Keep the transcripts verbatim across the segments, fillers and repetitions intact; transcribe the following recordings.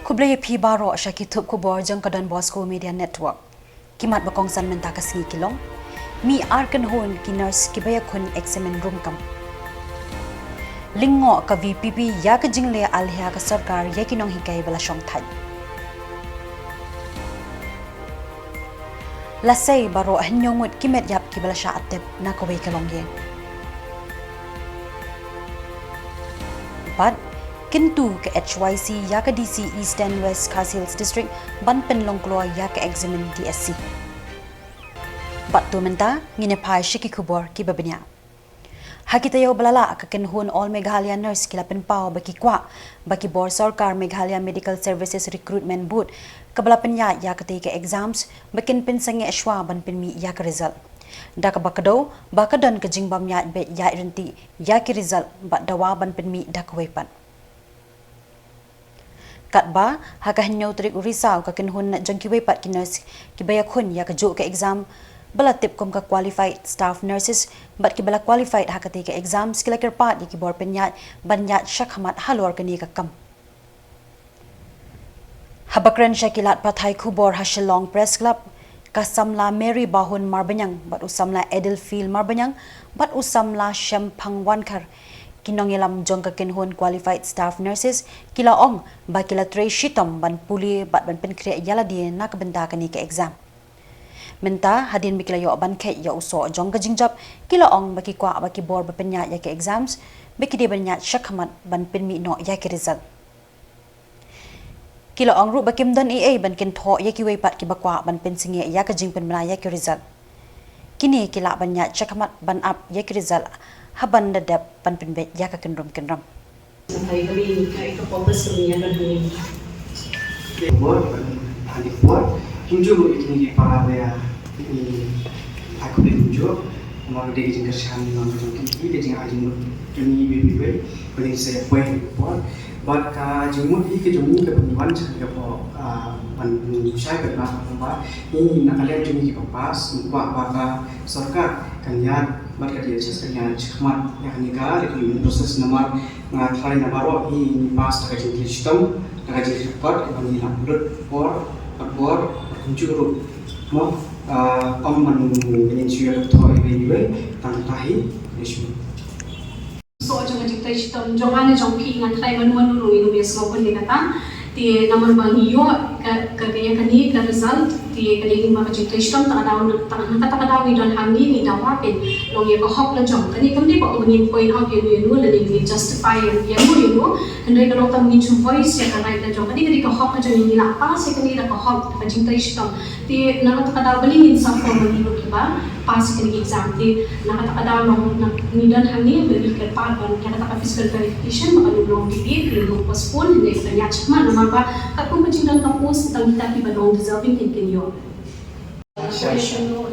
Khublei ïa phi baroh sha ki thup khubor jong ka Don Bosco Media Network. Ki mat ba kongsan mynta ka sngi ki long: mih ar kynhun ki nurse kiba ïakhun examine rukom. Lyngngoh ka VPP ïa ka jingleh alhia ka sorkar ïa ki nonghikai ba la shong thait. La sei baroh hynñiew ngut ki met ïap kiba la shah tep na kawei ka longïing. Bad kyntu ka HYC ïa ka DC Eastern West Khasi Hills District ban pynlong kloi ïa ka examine DSC. Bad to mynta ngin ïa phai sha ki khubor kiba bniah. Ha ki taïew ba la lah, ka kynhun All Meghalaya Nurse ki la pynpaw ba ki kwah ba ki bor sorkar Meghalaya Medical Services Recruitment Board, kaba la pynïaid ïa katei ka exams, ba kin pynsangeh shuwa ban pynmih ïa ka result. Da kaba kdew ba ka don ka jingbym ïaid beit ïaid ryntih ïa ki result bad dawa ban pynmih da kawei pat. Katba ha ka hynñiew tarik u Risaw, ka kynhun na jong kiwei pat ki nurse kiba ïakhun ïa kajuh ka exam ba la tip kum ka qualified staff nurses bad kiba la qualified ha katei ka exams ki la kyrpad ïa ki bor pynïaid ban ïaid shakhmat halor kane ka kam. Haba kren sha ki lad pathai khubor ha Shillong Press Club, ka samla Mary Bahun Marbaniang bad u samla Edelfield Marbaniang bad u samla Shemphang Wankhar, ki nongïalam jong ka kynhun qualified staff nurses, ki la ong ba ki la trei shitom ban pule bad ban pynkhreh ïa lade na ka bynta kane ka exam. Mynta hadien ba ki la ïoh ban kheit ïa u soh jong ka jingjop, ki la ong ba ki kwah ba ki bor ba pynïaid ïa ka exams ba ki dei ban ïaid shakhmat ban pynmih noh ïa ki result. Ki la ong ruh ba kim don ei ei ban kynthoh ïa kiwei pat kiba kwah ban pynsangeh ïa ka jingpynbna ïa ki result. Kine ki lah ban ïaid shakhmat ban ap ïa ki result ha ban da dep ban pynbeit ïa ka kynrum kynram. Sampai kami ni kai ka purpose kami ïa ka dunia. Bor, ban andi bor, kumjuh ruh ïa kine ki para ba ïa, ïa, ai khublei kumjuh. Namar ka dei ka jingkyrshan jong ki, ka jingai jingmut jong ngi iwei pa iwei, ba ngin sa ïa poi ha ka por. Bad ka jingmut hi ka jong ngi kaba ngi wan sha ka por, ah, ban, ban shai bad ba, ba ngi na ka liang jong ngi kiba pass, ngi kwah ba ka sorkar kan ïaid bad ka DHS kan ïaid shakhmat ïa kane ka recruitment process. Namar nga tharai na baroh hi ngi pass da ka jingtrei shitom, da ka jingtrei kyrpad, kaba ngi la pynlut por bad bor bad kumjuh ruh. Mo, ah, ym ban ngin shu ïa ka thoh iwei iwei, tang kata hi, khublei shibun. Soh jong ka jingtrei shitom jong nga ne jong phi, nga tharai mano mano ruh ngin ym ïa sngewkmen ïa kata. Te namar ba ngi ïoh ka, ka, ka ïa kane ka result, te ka dei lyngba ka jingtrei shitom, tang ka daw, tang, tang kata ka daw ngi don hangne, ngi dawa pynlong ïa ka hok la jong. Kane kam dei ba ngin point out ïa no ïa no lane ngin justify ïa no ïa no. Hynrei ka long tang ngin shu voice ïa ka right la jong. Kane ka dei ka hok la jong, ngi la pass ïa kane da ka hok, da ka jingtrei shitom. Te na kata ka daw balei ngin suffer ma ngi ruh kiba pass ïa kane ka exam. Te na kata ka daw long, na ngi don hangne ba ngi kyrpad ba na kata ka physical verification ba kan ym long delay, kan ym long postpone, hynrei kan ïaid shakhmat namar ba katkum ka jingdon ka post tang kita kiba long deserving kin, kin ïoh.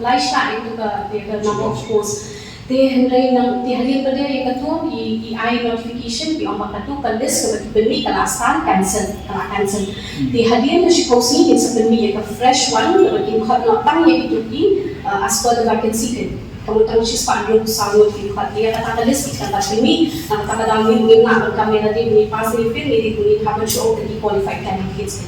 Lai shai ïa ka, ïa ka number of post. Te hynrei nang, te hadien ba dei ïa kato ki, ki ai notification, ki ong ba kato ka list kaba ki pynmih ka la start cancel, ka la cancel. Te hadien ka shiphew sngi kin sa pynmih ïa ka fresh one, kaba kin khot noh tang ïa kito ki, uh, as per the vacancy. Ka mut tang shispah hynriewphew saw ngut ki khot, ïa kata ka list ki sa pynmih. Na kata ka daw ngi, ngim lah ban kam ïa lade, ngi pass ngi fail, ngi dei, ngi hap ban shu ong ki qualified candidates.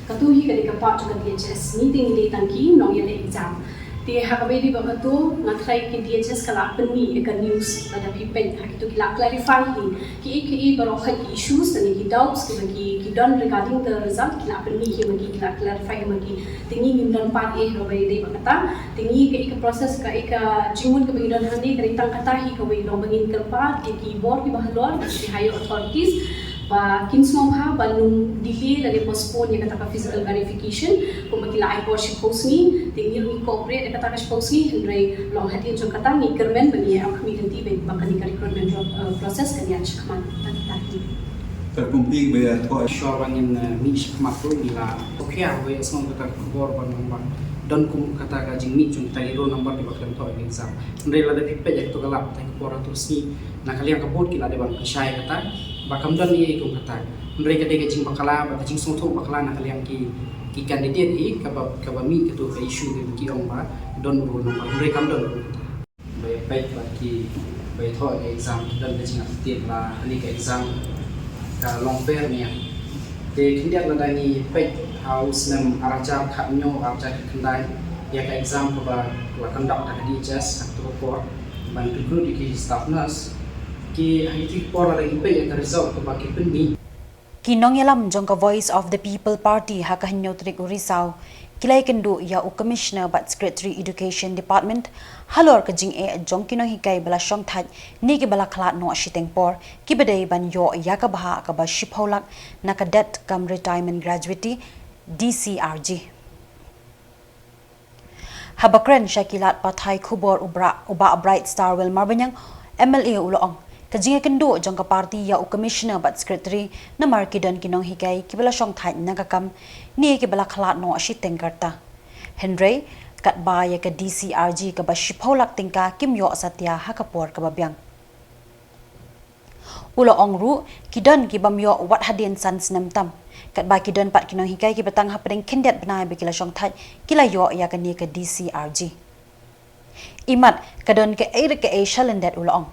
Kato hi ka dei ka part jong ka DHS, ngi te ngi dei tang ki nongïaleh exam. Te ha kaba ïadei bad kato, nga tharai ka DHS ka la pynmih ïa ka news, lada phi peit ha kito ki la clarify hi kiei kiei baroh hi ki issues lane ki doubts kiba ki, ki don regarding the result, ki la pynmih hi ma ki, ki la clarify hi ma ki. Te ngi ngim don part eh ha kaba ïadei bad kata. Te ngi kaei ka process, kaei ka jingmut kaba ngi don hangne ka dei tang kata hi, kawei long ba ngin kyrpad ïa ki bor kiba halor, ki higher authorities, ba kin sngewbha ban ym delay lane postpone ïa kata ka physical verification, kumba ki la ai por shiphew sngi. Te ngi ruh ngi cooperate ïa kata ka shiphew sngi, hynrei long hadien jong kata ngi kyrmen ba ngi ïa khmih lynti ba kane ka recruitment ro-, eh, process kan ïaid shakhmat. Tang kita hi. Ka kumpi ba ïa thoh. Shuwa ba ngin, eh, mih shakhmat ruh ngi la, okay, ah, ba ïa sngew kata ka khubor ba nang ba don kum kata ka jingmih jong kita ki roll number kiba khlem thoh ïa ka exam. Hynrei lada phi peit ïa kato ka lap, tang ka por haduh sngi, na ka liang ka board ki la dei ban pynshai kata ba kam don ei ei kum kata. Hynrei ka dei ka jingbakla bad ka jingsngewthuh bakla na ka liang ki, ki candidate hi kaba, kaba mih kato ka issue kaba ki ong ba don roll number, hynrei kam don kum kata. Ba ïa peit bad ki, ba ïa thoh ïa ka exam, ki don ka jingïathuh tip ba kane ka exam ka long fair ne ïa. Te khyndiat lada ngi peit ha u snem ar hajar khathynñiew ar hajar khatkhyndai, ïa ka exam kaba la conduct da ka D H S ha kato ka por ban recruit ïa ki staff nurse. Ki ha kito ki por lada ngi peit ïa ka result kaba ki pynmih. Ki nongïalam jong ka Voice of the People Party ha ka hynñiew tarik u Risaw ki la ïakynduh ïa u Commissioner bad Secretary Education Department halor ka jingeh jong ki nonghikai ba la shongthait ne kiba la khlad noh shiteng por, kiba dei ban ïoh ïa ka bhah kaba shiphew lak na ka Death cum Retirement Gratuity, D C R G. Haba kren sha ki lad pathai khubor u Bra-, u Bah Bright Starwell Marbaniang, M L A, u la ong, ka jingïakynduh jong ka party ïa u Commissioner bad Secretary namar ki don ki nonghikai kiba la shongthait na ka kam ne kiba la khlad noh shiteng karta. Hynrei katba ïa ka D C R G kaba shiphew lak tyngka kim ïoh satia ha ka por kaba biang. U la ong ruh, ki don ki bym ïoh wat hadien san snem tam. Katba ki don pat ki nonghikai kiba tang hapdeng khyndiat bnai ba ki la shongthait, ki la ïoh ïa kane ka D C R G. Imat, ka don kaei re kaei shalyndet, u la ong.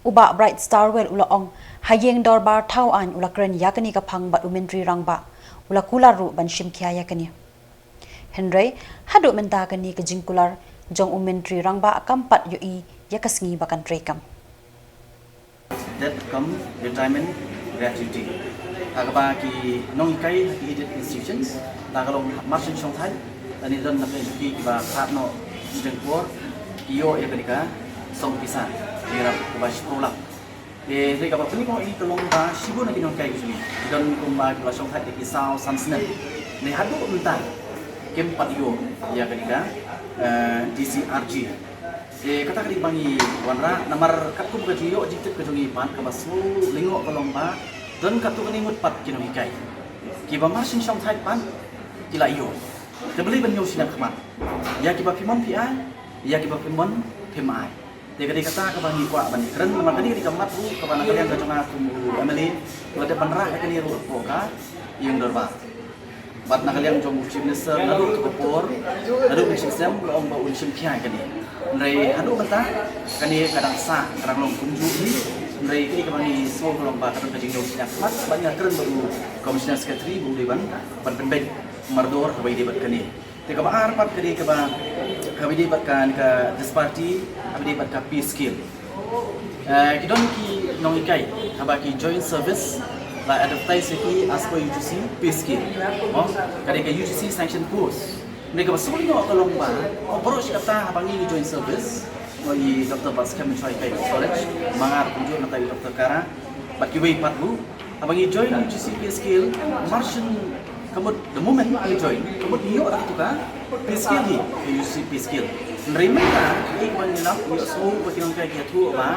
U Bah Bright Starwell u la ong, ha ïing dorbar thaw aiñ u la kren ïa kane ka phang bad u Myntri Rangbah. U la kular ruh ban shim khia ïa kane. Hynrei, haduh mynta kane ka jingkular jong u Myntri Rangbah kam pat ïohi ïa ka sngi ba kan treikam. Death cum Retirement Gratuity. Ha kaba ki nonghikai ha ki aided institutions, la ka long marshong shongthait, lane don na pdeng jong ki kiba khlad noh shiteng por, ki ïoh ïa kane ka song pisa ïarap kaba shiphew lak. Te, te kaba pynlong ïa ka long ba shibun na ki nonghikai ki jong ngi ki don kumba kiba la shongthait da ki saw san snem. Ne haduh mynta kim pat ïoh ïa kane ka, eh, D C R G. Te kata ka dei ba ngi wanrah namar katkum ka jingïoh jingtip ka jong ngi pat kaba sngewlyngngoh ka long ba don katto katne ngut pat ki nonghikai kiba marshong shongthait pat ki la ïoh. Te balei ban ïoh shiliang khmat ïa kiba phim mon phi ai, ïa kiba phim mon phim ai. Te ka dei kata kaba ngi kwah ban ïakren namar ka dei ka dei ka mat ruh kaba na ka liang ka jong nga kum u M L A nga dei ban rah ïa kane ruh hapoh ka ïing dorbar. Bad na ka liang jong u Chief Minister naduh ka por, naduh ka jingshem la ong ba un shim khia ïa kane. Hynrei haduh mynta kane ka dang sah, ka dang long kumjuh hi. Hynrei kaei kaba ngi sngew ka long ba ka don ka jingïoh shiliang khmat bad nga kren bad u Commissioner Secretary ba u dei ban, ban pynbeit mardor haba ïadei bad kane. Te kaba ar pat ka dei kaba, haba ïadei bad ka, ka disparity haba ïadei bad ka pay scale. Eh, ki don ki nonghikai haba ki join service la advertise ïa ki as per U G C pay scale. Mo, ka dei ka U G C sanction post. Hynrei kaba sngewlyngngoh ka long ba, mo, baroh shi katta haba ngi join service, mo, i Doctor Batskhem Mynshuwa College, ma nga ruh kumjuh, nangta i Doctor Kara bad kiwei pat ruh, haba ngi join U G C pay scale, marshong, ka mut the moment ngi join, ka mut ngi ïoh da katu ka pay scale hi, U G C pay scale. Hynrei mynta, ïa kaba ngi lap, ngi ïohsngew ba ki nonghikai ki ïathuh ba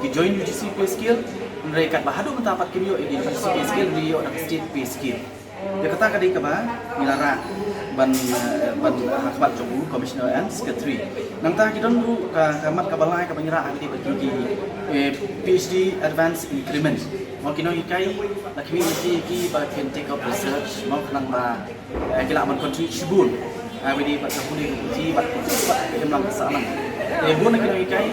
ki join U G C pay scale, hynrei katba haduh mynta pat kim ïoh ïa ka U G C pay scale, ngi ïoh da ka state pay scale. Ïa kata ka dei kaba ngi la rah ban, eh, ban, ha khmat jong u Commissioner and Secretary. Nangta ki don ruh ka, ka mat kaba lai kaba ngi rah ha kaba ïadei bad ki, ki, eh, P H D advance increment. Mo, ki nonghikai la khmih lynti ïa ki ba kin take up research, mo, khnang ba, eh, ki lah ban contribute shibun ha kaba ïadei bad ka pule ka puthi bad ka, bad ka imlang ka sahlang. Te bun na ki nonghikai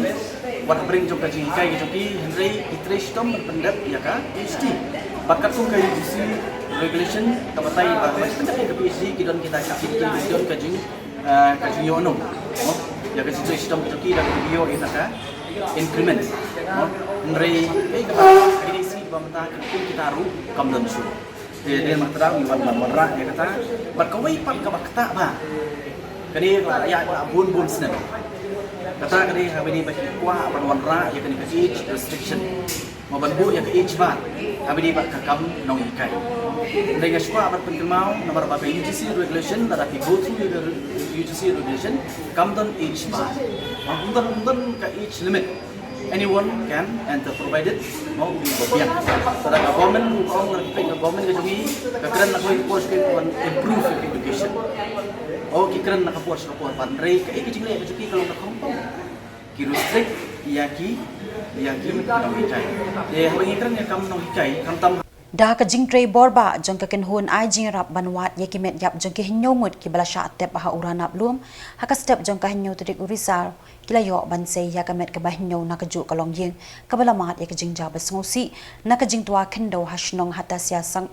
wat hapdeng jong ka jinghikai ka jong ki, hynrei ki trei shitom ban pyndep ïa ka P H D. Bad katkum ka U G C regulation ka batai ba haba ki pyndep ïa ka P H D ki don kita ki, ki, ki don ka jing, eh, ka jingïohnong, mo, ïa ka jingtrei shitom ka jong ki da kaba ïoh ïa ka increment, mo. Hynrei, eh, kaba, ka dei shi ba mynta katkum kita ruh kam don shuh. Te dei namar kata ngi wan ban wanrah ïa kata. Bad kawei pat kaba ktah bha, kane ka la ïaid bun bun snem. Kata ka dei haba ïadei bad ki kwah ban wanrah ïa kane ka age restriction, mo, ban buh ïa ka age bar haba ïadei bad ka kam nonghikai. Hynrei nga shu kwah ban pynkynmaw namar ba ka U G C regulation, lada phi go through ïa ka U G C regulation kam don age bar. Mo, ym don, ym don ka age limit. Anyone can enter provided, mo, u dei ba biang. Lada ka government ruh ka ong, lada phi peit ka government ka jong ngi, ka kren na kawei ka por sha kawei ban improve education. O, ki kren na ka por sha ka por, ban rei kaei ka jingleh ka jong ki ka long ka kongpong. Ki restrict ïa ki, ïa ki nonghikai. Te haba ngi kren ïa ka kam nonghikai, khamtam Da ka jingtrei bor ba jong ka kynhun ai jingïarap ban wad ïa ki met ïap jong ki hynñiew ngut kiba la shah tep ha u Ranab Lum ha ka step jong ka hynñiew tarik u Risaw, ki la ïoh ban sei ïa ka met kaba hynñiew na kajuh ka longïing kaba la mad ïa ka jingjia ba sngewsih na ka jingtwa khyndew ha shnong Hatasia Sang-,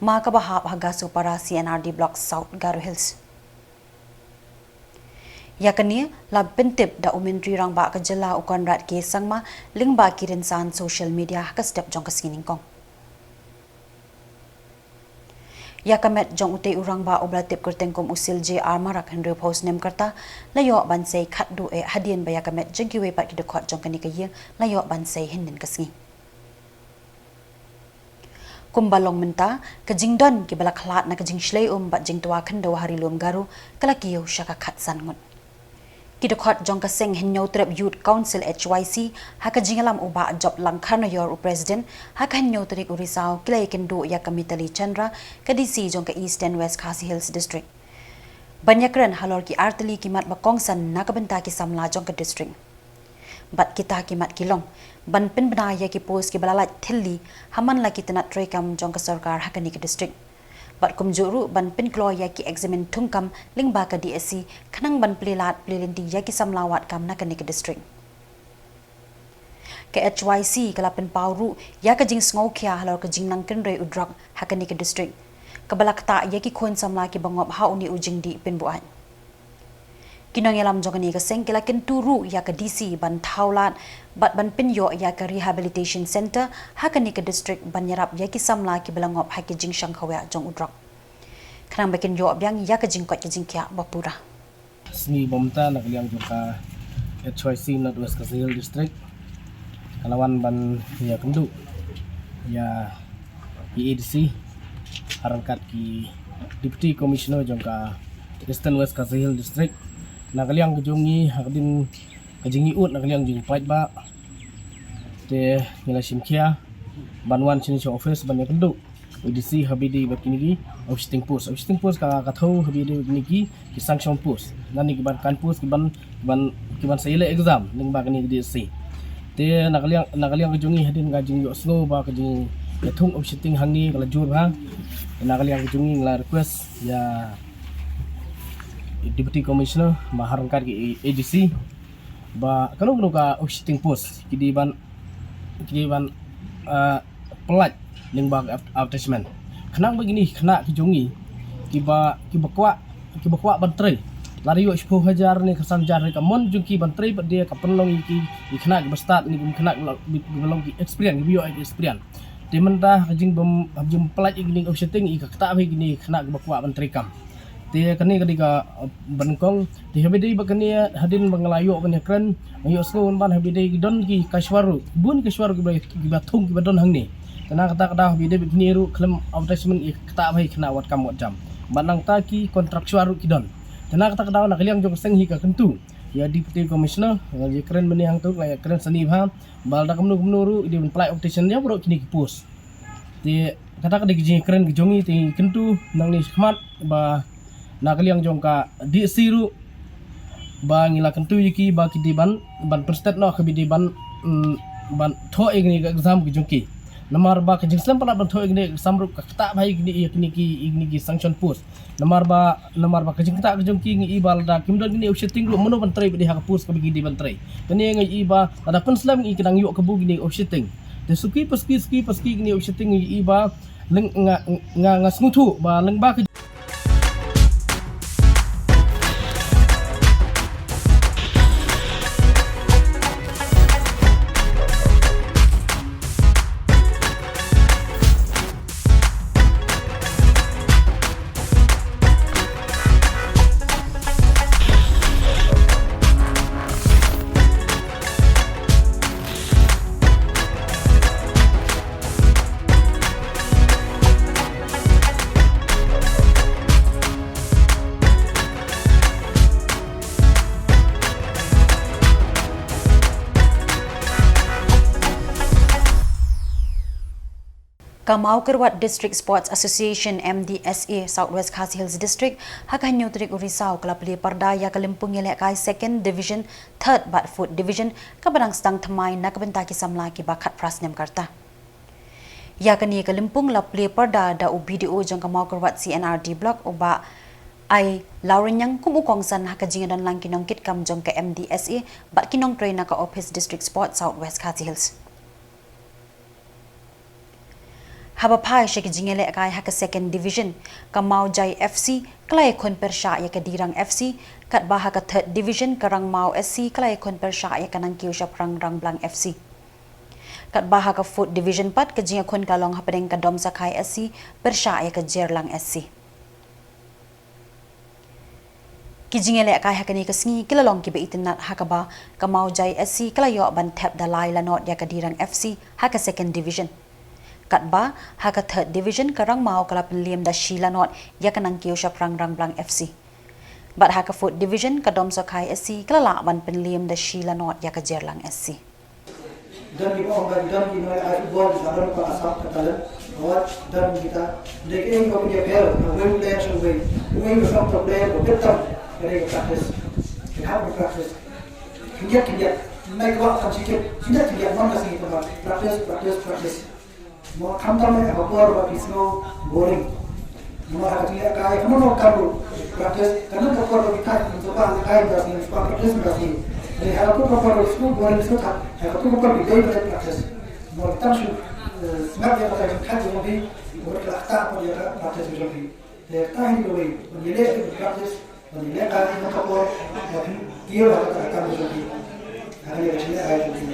Ma kaba hap ha Gasopara C and R D Block South Garo Hills. Ïa kane la pyntip da u Myntri Rangbah ka jylla u Conrad K Sangma lyngba ki rynsan social media ha ka step jong ka sngi nyngkong. Ïa ka met jong utei u rangbah uba la tip kyrteng kum u Sil J R Marak hynriew phew snem ka rta la ïoh ban sei khatduh eh hadien ba ïa ka met jong kiwei pat ki dkhot jong kane ka ïing la ïoh ban sei hynnin ka sngi. Kumba long mynta, ka jingdon kiba la khlad na ka jingshlei um bad jingtwa khyndew ha Ri Lum Garo ka la kiew sha ka khatsan ngut. Ki dkhot jong ka seng Hynñiewtrep Youth Council H Y C ha ka jingïalam u Bah Joplang Kharnaior u President, ha ka hynñiew tarik u Risaw ki la ïakynduh ïa ka Mitali Chandra, ka D C jong ka Eastern West Khasi Hills District, ban ïakren halor ki artylli ki mat ba kongsan na ka bynta ki samla jong ka district. Bad kita ki mat ki long ban pynbna ïa ki post kiba la lait thylli ha man la ki tnat treikam jong ka sorkar ha kane ka district. Bad kumjuh ruh ban pynkloi ïa ki eksamin thungkam lyngba ka D S C khnang ban plie lad plie lynti ïa ki samla wad kam na kane ka district. Ka H Y C ka la pynpaw ruh ïa ka jingsngewkhia halor ka jingnang kynrei u drok ha kane ka district, kaba la ktah ïa ki khun samla kiba ngop ha une u jingdih pynbuaid. Ki nongïalam jong kane ka seng ki la kyntu ruh ïa ka D C ban thaw lad bad ban pynïoh ïa ka rehabilitation center ha kane ka district ban ïarap ïa ki samla kiba la ngop ha ki jingshang khawiah jong u drok, khnang ba kin ïoh biang ïa ka jingkoit ka jingkhiah ba pura. Sngi ba mynta na ka liang jong ka H Y C North West Khasi Hills District ka la wan ban ïakynduh ïa ki A D C, ha ryngkat ki Deputy Commissioner jong ka Eastern West Khasi Hills District. Na ka liang ka jong ngi ha ka dien ka jingïaud na ka liang jong u paidbah, te ngi la shim khia ban wan shane sha office ban ïakynduh A D C ha ba ïadei bad kine ki officiating post. Officiating post ka, ka thew ha ba ïadei bad kine ki, ki sanction post. Nangne ki ban kan post ki ban, ki ban, ki ban sa ïaleh exam lyngba kane ka D S C. Te na ka liang, na ka liang ka jong ngi hadien ka jingïohsngew ba ka jingïathung officiating hangne ka la jur bha. Te na ka liang ka jong ngi nga la request ïa Deputy Commissioner ba ha ryngkat ki A D C ba kano kano ka officiating post ki dei ban, ki dei ban, ah, pyllait lyngba ka advertisement, khnang ba kine ki khynnah ki jong ngi kiba, kiba kwah, kiba kwah ban trei, lada ïoh shiphew hajar ne khatsan hajar ne ka mon jong ki ban trei pat de ka pynlong ïa ki, ki khynnah kiba stad ne ki khynnah kiba long ki experience, kiba ïoh ki experience. Te mynta ha ka jingbym, ha ka jingpyllait ïa kine ki officiating ïa ka ktah bha ïa kine ki khynnah kiba kwah ban trei kam. Te kane ka dei kaba nyngkong. Te ha ba ïadei bad kane hadien ba nga la ïoh ban ïakren, nga ïohsngew ban ha ba ïadei ki don ki cashier ruh, bun ki cashier ruh kiba, kiba thung kiba don hangne. Te na kata ka daw ha ba ïadei bad kine ruh khlem advertisement ïa ka ktah bha ïa ki khynnah wad kam wad jam. Bad nangta ki contractual ruh ki don. Te na kata ka daw na ka liang jong ka seng hi ka kyntu ïa Deputy Commissioner, nga ïakren mynne hangto, nga ïakren sani bha ba lada kumno kumno ruh i dei ban pyllait advertisement ïa baroh kine ki post. Te kata ka dei ka jingïakren ka jong ngi, te ngi kyntu nangne shakhmat ba na ka liang jong ka D S C ruh ba ngi la kyntu ïa ki ba ki dei ban, ban pynstet noh ka ba dei ban, mm, ban thoh ïa kine ka exam ka jong ki. Namar ba ka jingslem palat ban thoh ïa kine ka exam ruh ka ktah bha ïa kine, ïa kine ki, ïa kine ki sanction post. Namar ba, namar ba ka jingktah ka jong ki ngi i ba lada kim don kine officiating ruh mano ban trei ba dei ha ka post kaba ki dei ban trei. Kane ngi i ba lada pynslem ngi ki dang ïoh kabu kine officiating. Te suki paski, suki paski kine officiating ngi i ba leng-, nga, nga, nga sngewthuh ba lyngba ka Ka Mawkyrwat District Sports Association, M D S A, South West Khasi Hills District, ha ka hynñiew tarik u Risaw ka la plie pyrda ïa ka lympung ïalehkai Second Division, Third bad Fourth Division, kaba dang sdang thymmai na ka bynta ki samla kiba khatphra snem ka rta. Ïa kane ka lympung la plie pyrda da u B D O jong ka Mawkyrwat C and R D Block, u Bah I. Lawriniang, kum u kongsan ha ka jingïadonlang ki nongkitkam jong ka M D S A bad ki nongtrei na ka Office District Sports, South West Khasi Hills. Haba phai sha ki jingïalehkai ha ka Second Division, ka Mawjai F C ka la ïakhun pyrshah ïa ka Dirang F C, katba ha ka Third Division ka Rangmaw S C ka la ïakhun pyrshah ïa ka Nangkiew Shaphrang Rangblang F C. Katba ha ka Fourth Division pat ka jingïakhun ka long hapdeng ka Domsakhai S C pyrshah ïa ka Jerlang S C. Ki jingïalehkai ha kane ka sngi ki la long kiba itynnad ha kaba ka Mawjai S C ka la ïoh ban thep da lai lanot ïa ka Dirang F C ha ka Second Division. Katba ha ka Third Division ka Rangmaw ka la pynliem da shi lanot ïa ka Nangkiew Shaphrang Rangblang F C. Bad ha ka Fourth Division ka Domsakhai S C ka la lah ban pynliem da shi lanot ïa ka Jerlang S C. Don kiba ong ba don ki nongïalehkai football kiba don ka sap ka talent. Wat don kita. Dei kaei kaba pynïapher na uwei u player sha uwei. Uwei u sap ka player ba bit tam. Ka dei ka practice. Ka hap ka practice. Khyndiat khyndiat. Nai kwah kam shikit. Khyndiat khyndiat man ka sngi kaba practice, practice, practice. Mo khamtam eh ha ka por ba phi sngew boring. Namar ha ka jingïalehkai kumno kam ruh practice, ka don ka por ba phi thait, phi sngewbha ïalehkai mynta sngi, sngewbha practice mynta sngi. Te ha ka por ka por ba phi sngew boring, sngew thait, ha ka por ka por phi dei ban practice. Mo tang shu, eh, sngap ïa kata ka jingthait jong phi, bad ka la ktah pat ïa ka practice jong phi. Te kata hi kawei, ban ïaleh practice, ban ïalehkai ha ka por ba phi kiew ha kata ka kam jong phi. Ha kane ka jingïalehkai jong phi.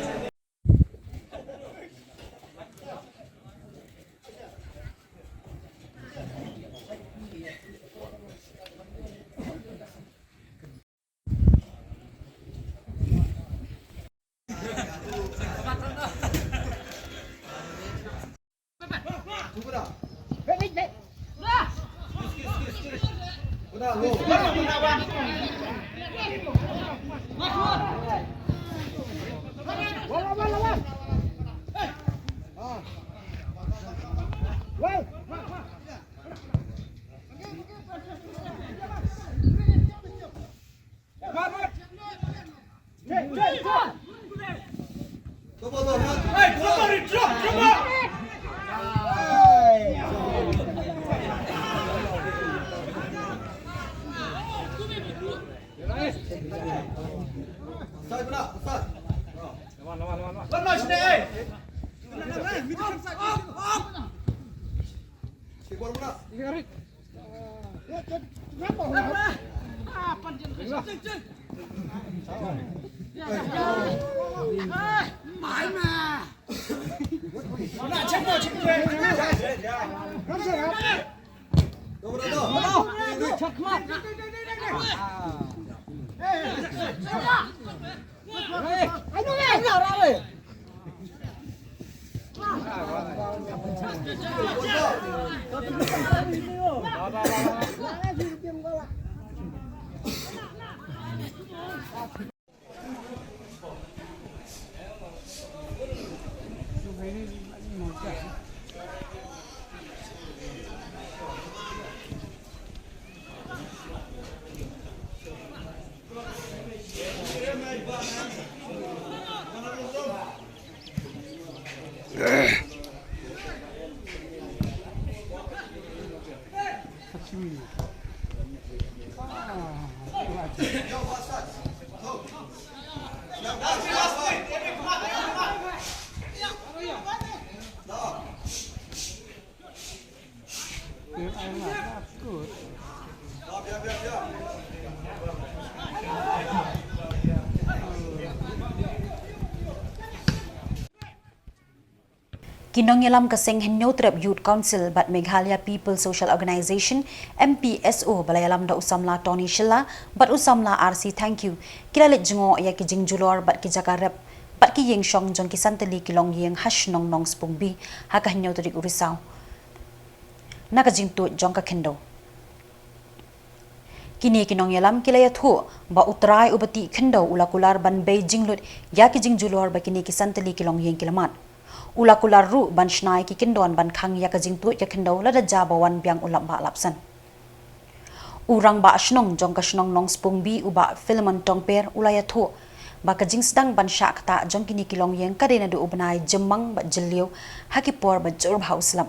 Ki nongïalam ka seng Hynñiewtrep Youth Council bad Meghalaya People Social Organization, M P S O, ba la ïalam da u samla Tony Shylla bad u samla R C Thangkhiew, ki la leit jngoh ïa ki jingjulor bad ki jaka rep bad ki ïing shong jong ki san tylli ki longïing ha shnong Nongspung B ha ka hynñiew tarik u Risaw, na ka jingtuid jong ka khyndew. Kine ki nongïalam ki la ïathuh ba u trai uba tih khyndew u la kular ban bei jinglut ïa ki jingjulor ba kine ki san tylli ki longïing ki la mad. U la kular ruh ban shna ïa ki kyndon ban khang ïa ka jingtuid ka khyndew lada ja ba wan biang u lap bah lap san. U rangbah shnong jong ka shnong Nongspung B, u Bah Philemon Tongper, u la ïathuh ba ka jingsdang ban shah ktah jong kine ki longïing ka dei naduh u bnai Jymmang bad Jylliew ha ki por ba jur bha u slap.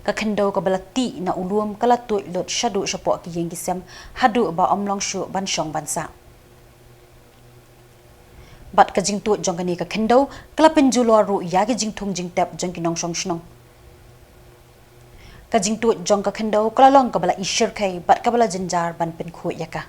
Ka khyndew kaba la tih na u lum ka la tuid lut shaduh shapoh ki ïing ki sem haduh ba ym long shuh ban shong ban sah. Bad ka jingtuid jong kane ka khyndew ka la pynjulor ruh ïa ki jingthung jingtep jong ki nongshong shnong. Ka jingtuid jong ka khyndew ka la long kaba la i shyrkhei bad kaba la jynjar ban pynkhuid ïa ka.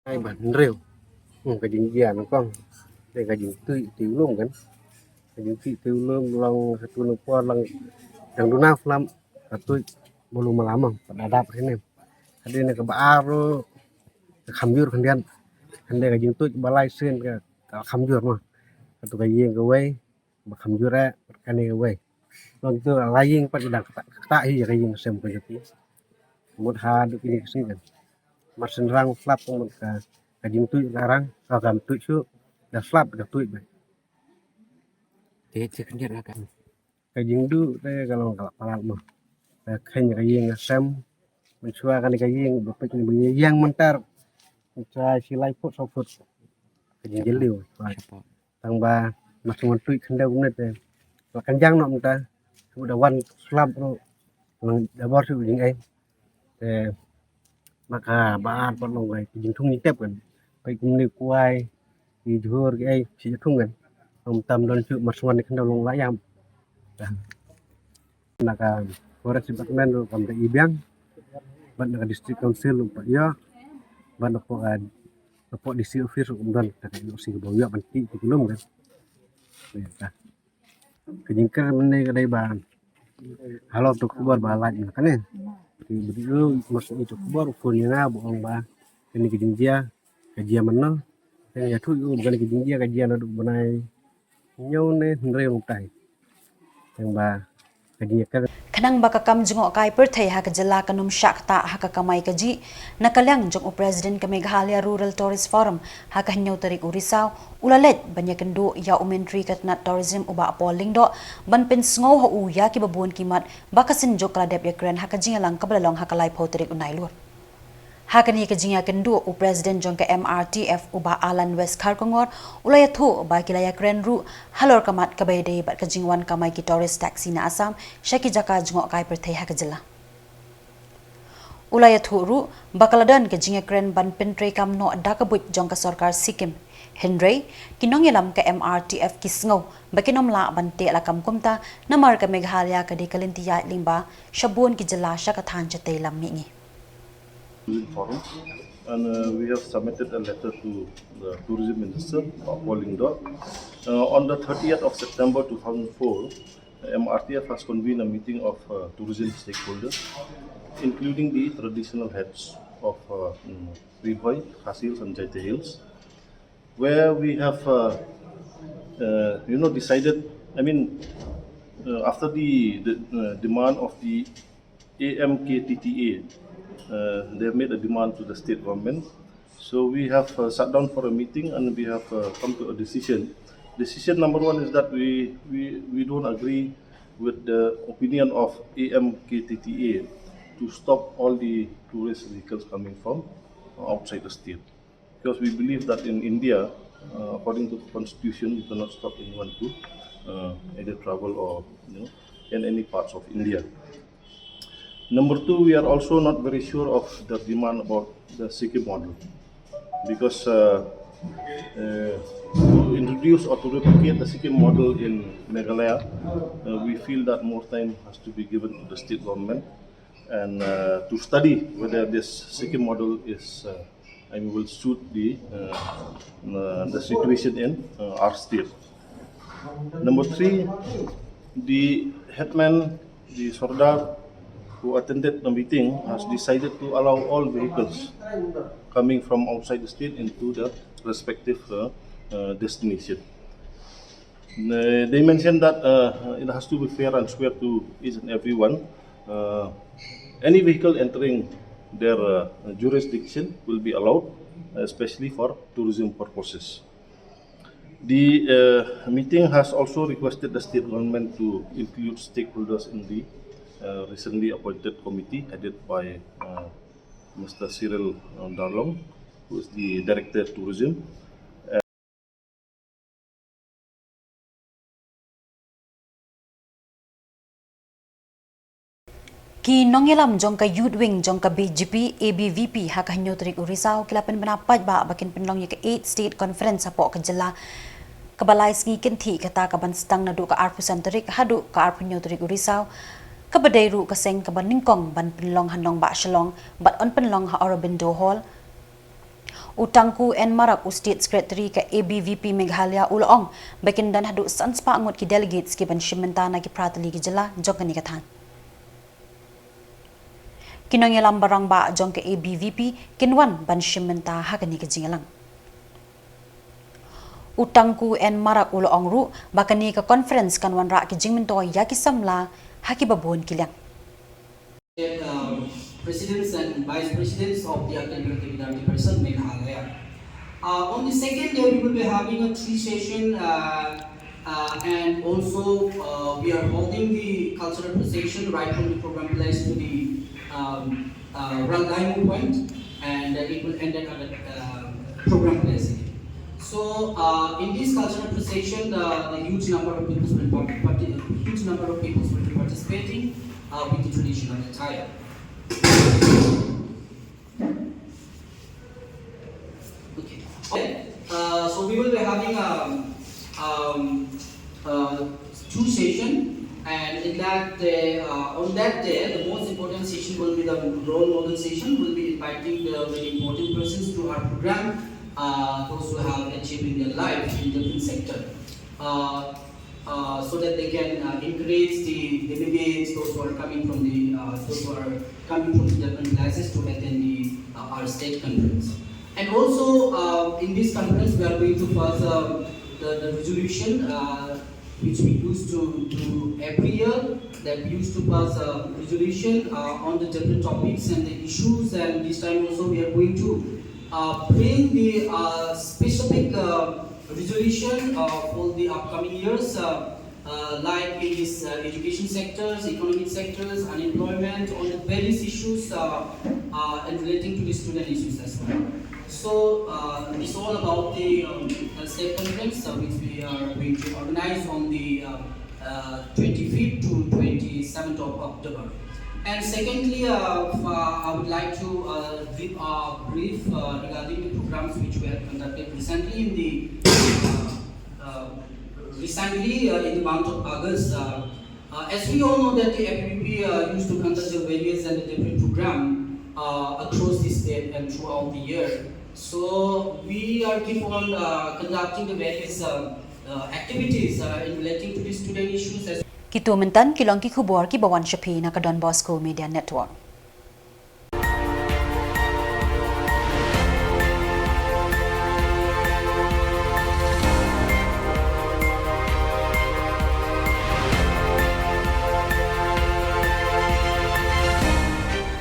Ai ba hynriew. Hmm, ka jingjia nyngkong. Te ka jingtuid te u lum kan. Ka jingtuid te u lum long ha tu na por lang dang duna phlam ka tuid bulu malam pat da dap hynne. Hadien kaba ar ruh ka kham jur khyndiat. Hynne ka jingtuid ba lai sien ka, ka kham jur mo. Ka tu ka ïing kawei ba kham jur eh bad kane kawei. Long tu la ïing pat ki dang ktah, ktah hi ïa ka ïing sem ka jati. Mut ha duk kine ki sngi kan. Mar sien rang slap mut ka, ka jingtuid ka rang, ka kam tuid shuh, da slap da tuid bad. Te te khyndiat ka kan. Ka jingduh te ka long ka la palat mo. Ka kheiñ ka ïing ka sem. Mynshuwa kane ka ïing ba peit kane ba ïeng mynta. Mynshuwa shi lai phut saw phut. Ka jingjylliew. Tang ba mar shu wan tuid khyndew kumne te la kynjang noh mynta. Shu da wan slap ruh. Lang da bor shu jingei. Te ma ka ba ar pat long ka jingthung jingtep kan. Peit kumne kwai ki jhur ki ei shi jingthung kan. Ym tam don shu mar shu wan khyndew long la ïam. Na ka Forest Department ruh kam da i biang. Bad na ka District Council ruh pat ïa. Bad na pok, na pok D C office ruh kam don. Na ka N O C ka ba ïa ban ti ki lum kan. Ïa ka. Ka jingkren mynne ka dei ba halor tu khubor ba lait na kane. Ki video mas itu khubor phone ïa nga ba ong ba kane ka jingjia ka jia mynno. Te ïathuh ïa u ba kane ka jingjia ka jia naduh bnai hynñiew ne hynriew mynta. Tang ba ka jingïakren. Khnang ba ka kam jngohkai pyrthei ha ka jylla kan ym shah ktah ha ka kamai kajih, na ka liang jong u President ka Meghalaya Rural Tourist Forum ha ka hynñiew tarik u Risaw, u la leit ban ïakynduh ïa u Myntri ka tnat Tourism u Bah Paul Lyngdoh ban pynsngew ha u ïa kiba bun ki mat ba ka Synjuk ka la dep ïakren ha ka jingïalang kaba la long ha ka laiphew tarik u Nailur. Ha kane ka jingïakynduh u President jong ka M R T F u Bah Alan West Kharkongor u la ïathuh ba ki la ïakren ruh halor ka mat kaba ïadei bad ka jingwan kamai ki tourist taxi na Assam sha ki jaka jngohkai pyrthei ha ka jylla. U la ïathuh ruh ba ka la don ka jingïakren ban pyntreikam noh da ka buit jong ka sorkar Sikkim. Hynrei ki nongïalam ka M R T F ki sngew ba kin ym lah ban teh lakam kumta namar ka Meghalaya ka dei ka lynti ïaid lyngba sha bun ki jylla sha ka thaiñ shatei lam mihngi. Forum, and, uh, we have submitted a letter to the Tourism Minister, Bah Paul Lyngdoh. Uh, on the thirtieth of September two thousand four, the M R T F has convened a meeting of, uh, tourism stakeholders, including the traditional heads of, uh, mm, Ri Bhoi, Khasi Hills, and Jaintia Hills, where we have, uh, uh, you know, decided, I mean, uh, after the, the, uh, demand of the A M K T T A, uh, they have made a demand to the state government. So we have, uh, sat down for a meeting and we have, uh, come to a decision. Decision number one is that we, we, we don't agree with the opinion of A M K T T A to stop all the tourist vehicles coming from outside the state. Because we believe that in India, uh, according to the constitution, you cannot stop anyone to, uh, either travel or, you know, in any parts of India. Number two, we are also not very sure of the demand about the Sikkim model. Because, uh, uh, to introduce or to replicate the Sikkim model in Meghalaya, uh, we feel that more time has to be given to the state government and, uh, to study whether this Sikkim model is, uh, I mean, will suit the, uh, uh, the situation in, uh, our state. Number three, the headman, the Sardar who attended the meeting has decided to allow all vehicles coming from outside the state into the respective, uh, uh, destination. They, they mentioned that, uh, it has to be fair and square to each and everyone. Uh, any vehicle entering their, uh, jurisdiction will be allowed, especially for tourism purposes. The uh, meeting has also requested the state government to include stakeholders in the uh, recently appointed committee headed by uh, Mister Cyril uh, Darlong, who is the Director of Tourism. Ki nongïalam jong ka Youth Wing jong ka B J P A B V P ha ka hynñiew tarik u Risaw ki la pynbna paidbah ba kin pynlong ïa ka eight State Conference hapoh ka jylla, kaba lai sngi kynthih, kata ka ban sdang naduh ka arphew san tarik haduh ka arphew hynñiew tarik u Risaw, kaba dei ruh ka seng kaba nyngkong ban pynlong ha nongbah Shillong bad yn pynlong ha Aurobindo Hall. U Tangku N Marak, u State Secretary ka A B V P Meghalaya, u la ong ba kin don haduh san spah ngut ki delegates ki ban shim bynta na ki phra tylli ki jylla jong kane ka thaiñ. Ki nongïalam ba rangbah jong ka A B V P kin wan ban shim bynta ha kane ka jingïalang. U Tangku N Marak u la ong ruh ba kane ka conference kan wanrah ki jingmyntoi ïa ki samla ha kiba bun ki liang. Um, presidents and vice presidents of the Akhil Bharatiya Vidyarthi Parishad Meghalaya. Uh, on the second day, we will be having a three session, uh, uh, and also uh, we are holding the cultural procession right from the program place to the um, uh, Rangdaimu point, and uh, it will end at our uh, program place again. So, uh, in this cultural procession, the, the huge number of people will part- parti- huge number of people will be participating uh, with the traditional attire. Okay. Okay. Uh, so we will be having um, um, uh, two session, and in that day, uh, on that day, the most important session will be the role model session. We'll be inviting the very important persons to our program, uh, those who have achieved in their life in different sector. Uh, uh, so that they can uh, encourage the delegates, those who are coming from the uh, those who are coming from the different places to attend the uh, our state conference. And also uh, in this conference, we are going to pass uh, the, the resolution uh, which we used to do every year. That we used to pass a resolution uh, on the different topics and the issues, and this time also we are going to uh, bring the uh, specific uh, resolution uh, for the upcoming years, uh, uh, like in this uh, education sectors, economic sectors, unemployment, on the various issues uh, uh, and relating to the student issues as well. So uh, it's all about the um, uh, state conference uh, which we are going to organize on the uh, uh, twenty-fifth to twenty-seventh of October. And secondly, uh, f- uh, I would like to uh, give a brief uh, regarding the programs which we have conducted recently in the uh, uh, recently uh, in the month of August. Uh, uh, as we all know that the A B V P uh, used to conduct the various and the different program uh, across the state and throughout the year. So we are keep on uh, conducting the various uh, uh, activities uh, in relating to the student issues as Kitu mynta ki long ki khubor kiba wan sha phi na ka Don Bosco Media Network.